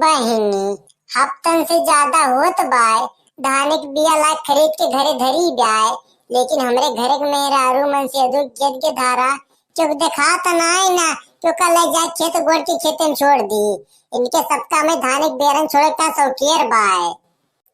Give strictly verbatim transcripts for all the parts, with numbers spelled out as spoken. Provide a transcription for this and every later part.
बहिनी, हफ्तन से ज्यादा होत बाय, धान के बिया ला खरीद के घरे धरी बाय, लेकिन हमरे घरे के मेहरारू मन से अदू गेद के धारा चुप देखात नाय ना, क्यों का ले जाए खेत गोड़ के खेते में छोड़ दी। इनके सबका में धान के बेरन छोड़े का शौकियर बाय।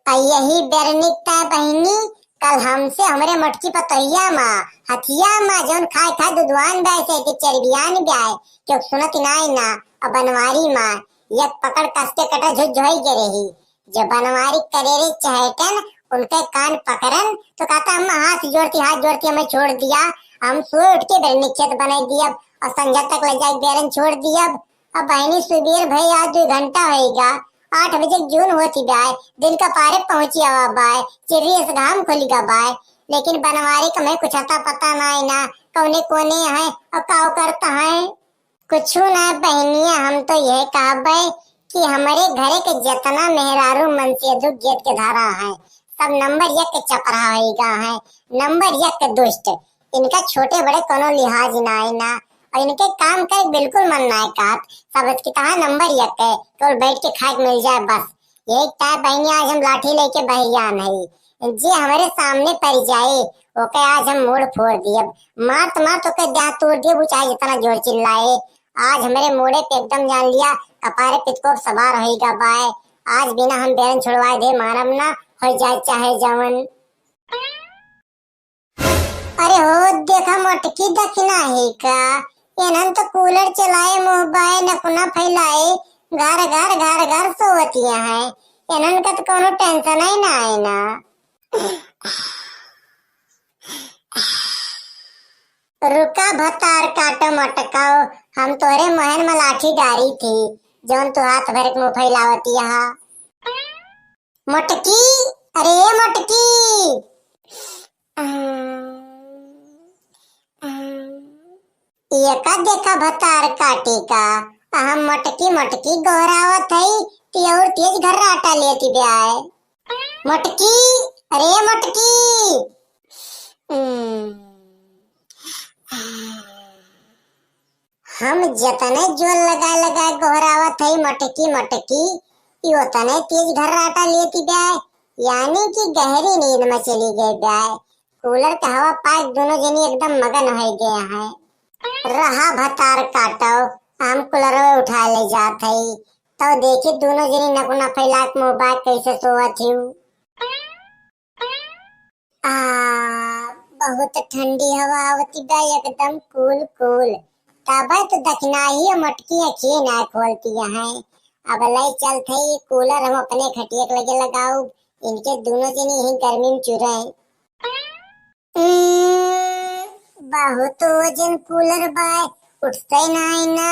आ यही बेरनिक तय बहिनी, कल हमसे हमरे मोटकी पतोहिया माँ, हथिया माँ, जौन खाए खाए दुधवान बाय से के चरबियान बाय, क्यों सुनत नाय ना, अब बनवारी माँ, एक पकड़ कस के कटा झुझ झोई के रही। जब बनवारी करेरे चहेटन, उनके कान पकड़न, तो कहता, "अम्मा, हाथ जोड़ती, हाथ जोड़ती, हमें छोड़ दिया, हम सोए उठ के बेरनिक खेत बनाई दियब और संझा तक ले जाए बेरन छोड़ दियब।" अब बहिनी सुबेर भई, आज दुइ घंटा होइगा, आठ बजे जून होती बाय, दिन का पारे पहुँची आवा बाय, चिर्री से घाम खुलिगा बाय, लेकिन बनवारी का में कुछ अता पता नाय ना, कौने कोने है और काव करता है। कुछु ना बहिनिया, हम तो यह कहबे कि हमरे घरे के जितना मेहरारू मन से दुख गेद के धारा है, सब नंबर एक के चपराहा होइगा है, नंबर एक के दुष्ट। इनका छोटे बड़े कोनो लिहाज नाय ना, और इनके काम करे बिल्कुल मन नाय कहत। सब की तहा नंबर एक के, केवल बैठ के खाए के मिल जाए बस। यही तय बहिनी आज हम लाठी लेके बहियान है, जे हमरे सामने पड़ जाए, ओके आज हम मूड़ फोड़ दियब, मारत मारत ओके देह तोड़ दियब, वो चाहे जितना जोर चिल्लाए। आज हमरे मूड़े पे एकदम जान लिया, कपारे पितकोप सवार होइगा बाय। आज बिना हम बेरन छुड़वाए दे मारब ना, हो जाए चाहे जवन। अरे हो, देखा मोटकी दखिना है का? एनन तो कूलर चलाए, मुंह बाए, नकुना फैलाए, घर घर घर घर सोवतिया है। एनन का तो कोनो टेंशन ही ना है ना। रुका भतार काटो मटकाओ, हम तोहरे मोहन में लाठी डारी थी, जौन तू हाथ भर के मुंह फैलावतिया हा। मोटकी, अरे मोटकी। एका देखा भतार काटी का, आ हम मोटकी मोटकी गोहरावत हई, ती और तेज घर्राटा लेती ब्याय। मोटकी, अरे मोटकी। हम जतने जोर लगा लगा गोहरावत हई मोटकी मोटकी, ई ओतने तेज घर्राटा लेती ब्याय, यानी कि गहरी नींद में चली गई ब्याय। कूलर के हवा पाए दोनों जनी एकदम मगन हो गए हैं। रहा भतार काटो, हम कूलर उठा ले जात हई, तो देखी दोनों जनी नकुना फैला के मुंह बाय कैसे सोवत हिउ। आ, बहुत ठंडी हवा आवती बा, एकदम कूल कूल। तबे तो दखिनाही मोटकी अखिए ना खोलती हैं। अब ले चलत हई कूलर हम अपने खटिया के लगे लगाउब, इनके दोनों जनी ही गर्मी में चुरे। उम्म, बहुत वजन कूलर बाय, उठते नाय ना।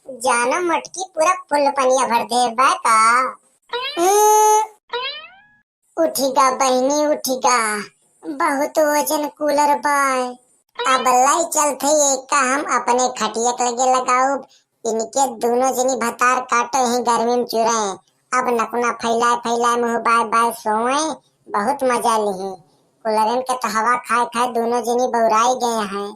जानो मोटकी पूरा फुल पनिया भर दे बा का। उम्म, उठिगा बहिनी, उठिगा, बहुत वजन कूलर बाय। अब लाई चलत हई एका हम अपने खटिया के लगे लगाउब, इनके दोनों जनी भतार काटो ही गर्मी में चुरे। अब नकुना फैलाए फैलाए मुंह बाय बाय सोए, बहुत मजा लिही। कूलरन के तो हवा खाए खाए दोनों जनी बौराई गए हैं।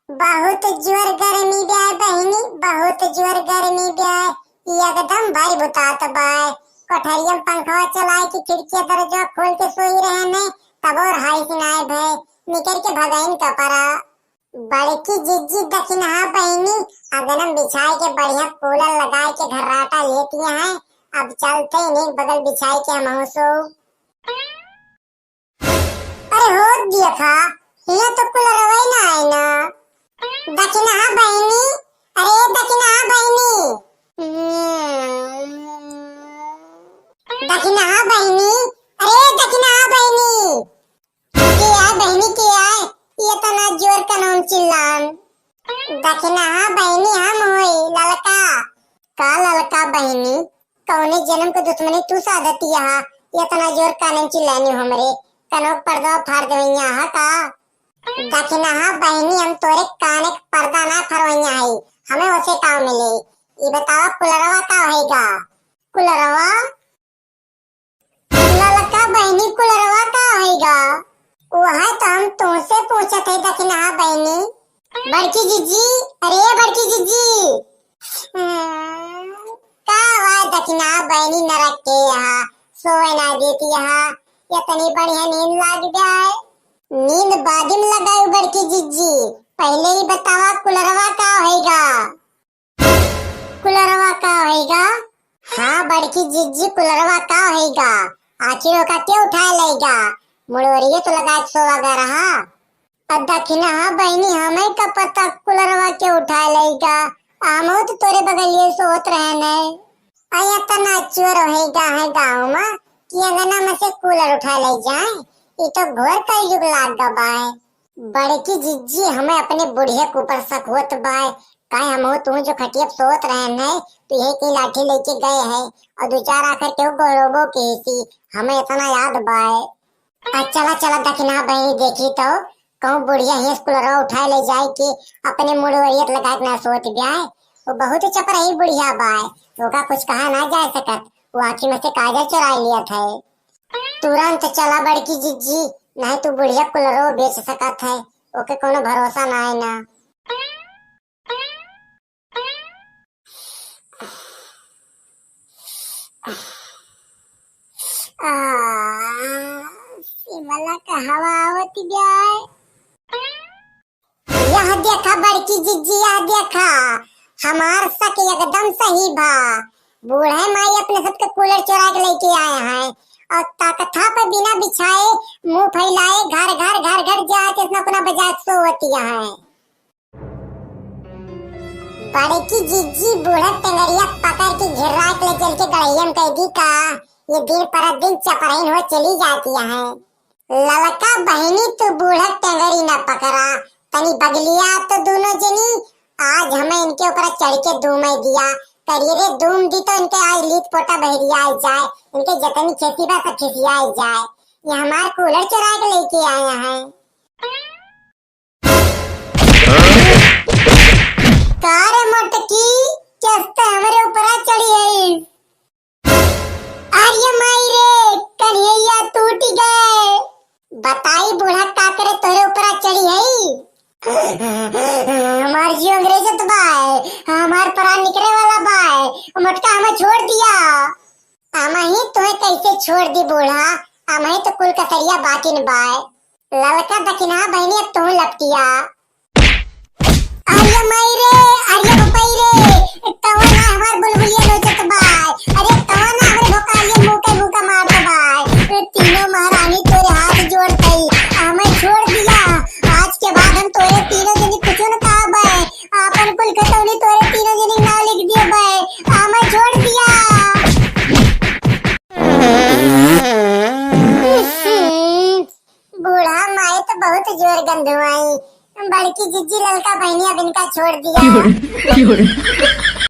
बहुत जोर गर्मी ब्याय बहिनी, बहुत जोर गर्मी ब्याय। ई एकदम भारी बुतात बाय। कोठरिया में पंखवा चलाए के खिड़किया दरवाजा खोल के सोई रहे ने, तबो रहाई से नाय भय। निकर के भगइन का परा। बड़की जिज्जी दखिनहा बहिनी, अगनम बिछाए के बढ़िया कूलर लगाए के घर्राटा लेती हैं। अब चलते इन्हीं बगल बिछाए के हम सो। अरे हो देखा, हियां तो कूलरवा ही ना आए ना। दखिनहा बहिनी, अरे दखिनहा बहिनी। दखिनहा बहिनी, अरे दखिनहा बहिनी। के आय बहिनी, के आय? ये तना जोर कनौन चिल्लान। दखिनहा बहिनी हम होई, ललका। का ललका बहिनी? कौने जन्म के दुश्मनी तू साधतिया हा? इतना जोर कानन चिल्लानी हमरे, कनों के पर्दा फाड़ देवैया हा का? दखिनहा बहिनी, हम तोरे काने के पर्दा ना फरवइया है, हमें ओसे का मिले। ई बतावा, कुलरवा का होइगा? कुलरवा? ललका बहिनी, कुलरवा का होइगा? वह तो हम तुमसे पूछत है दखिनहा बहिनी। बड़की जिज्जी, अरे बड़की जिज्जी। हम्म, का हुआ दखिनहा बहिनी, नरक के यहाँ सोए ना देती यहाँ, इतनी बढ़िया नींद लाग जाए। नींद बादिम लगाई बड़की जिज्जी, पहिले ही बतावा कुलरवा का होइगा? कुलरवा का होइगा? हाँ बड़की जिज्जी, कुलरवा का होइगा? आखिर ओका के उठाए लइगा? मुड़ोरिये तो लगाए के सोवा गा रहा। अब दखिनहा बहिनी, हमें का पता कुलरवा के उठाए लइगा, हमहू तो तोरे बगलिए सोत रहन है। अया तना चोर होइगा है गाँव में कि अंगना में से कूलर उठाए ले जाए, ई तो घोर कलयुग लाग गा बाय। बड़की जिज्जी, हमें अपने बुढ़िया के ऊपर शक होत बाय। काहे हमहू तू जो खटिया पे सोत रहन है, तो यही कहीं लाठी लेके गए है और दो चार आखर केहू गोरोबो के सी, हमें इतना याद बाय। आ चला चला दखिनहा बहिनी, देखी तो कहूँ बुढ़िया हेस कुलरवा उठाए ले जाए के अपने मुड़वरियत लगाए के ना सोत ब्याय। वो बहुत चपरही बुढ़िया बाय, ओका कुछ कहा ना जा सकत, वो आँखी में से काजर चुराए लियत है। तुरंत चला बड़की जिज्जी, नहीं तू बुढ़िया कुलरो बेच सकत है, ओके कोनो भरोसा ना है ना। आ, सिमला कहवा आवत ब्याय? यह देखा बड़की जिज्जी, यह देखा, हमार शक एकदम सही बा। बूढ़े माई अपने सबके कूलर चोरा के लेके आए हैं और तकथा पे बिना बिछाए, मुंह फैलाए, घर घर घर घर जाए के अपना अपना बजाए के सोवतिया हैं। बड़की जिज्जी बूढ़ा टेंगरिया पकड़ के घेरा के ले चल के गड़हिया में कह दी का, ये दिन पर दिन चपराइन हो चली जाती हैं। ललका बहिनी, तू बूढ़ा टेंगरी ना पकड़ा, तनी बगलिया तो दोनों जनी, आज हमें इनके ऊपर चढ़ के दूम दिया। करिए रे दूम दी तो इनके आज लीत पोटा बहरिया जाए, इनके जतनी खेती बा सब खिसिया जाए। ये हमार कूलर चुरा के लेके आए हैं। का रे मोटकी, कैसे हमरे ऊपरा चढ़ी है? अरे माई रे, कन्हैया टूट गए। बताई बूढ़ा का करे तोरे ऊपरा चढ़ी है? हमार जीव अंग्रेजत बाय, हमार प्राण निकले वाला बाय, मोटका हमें छोड़ दिया। अमही तोहे कैसे छोड़ दी बूढ़ा, अमही तो कुल कसरिया बाकिन बाय। ललका दखिनहा बहिनी अब तू लपटिया। अरे माई रे, अरे बपई रे, कौन है हमार बुलबुलिया नोचत बाय? अरे कौन है हमरे भोकालिया मुंह के मुंह का मारत बाय? ए तीनों महारानी तोरे हाथ जोड़तई, हमें छोड़ दिया। आज के बाद हम तोरे तीनों जनी कुछ न कहबे। आपन कुल खतौनी तोरे तीनों जनी नाव लिख दिए बे। हमें छोड़ दिया। बूढ़ा माई तो बहुत जोर गंधुआई। बड़की जिज्जी ललका बहिनी अब इनका छोड़ दिया।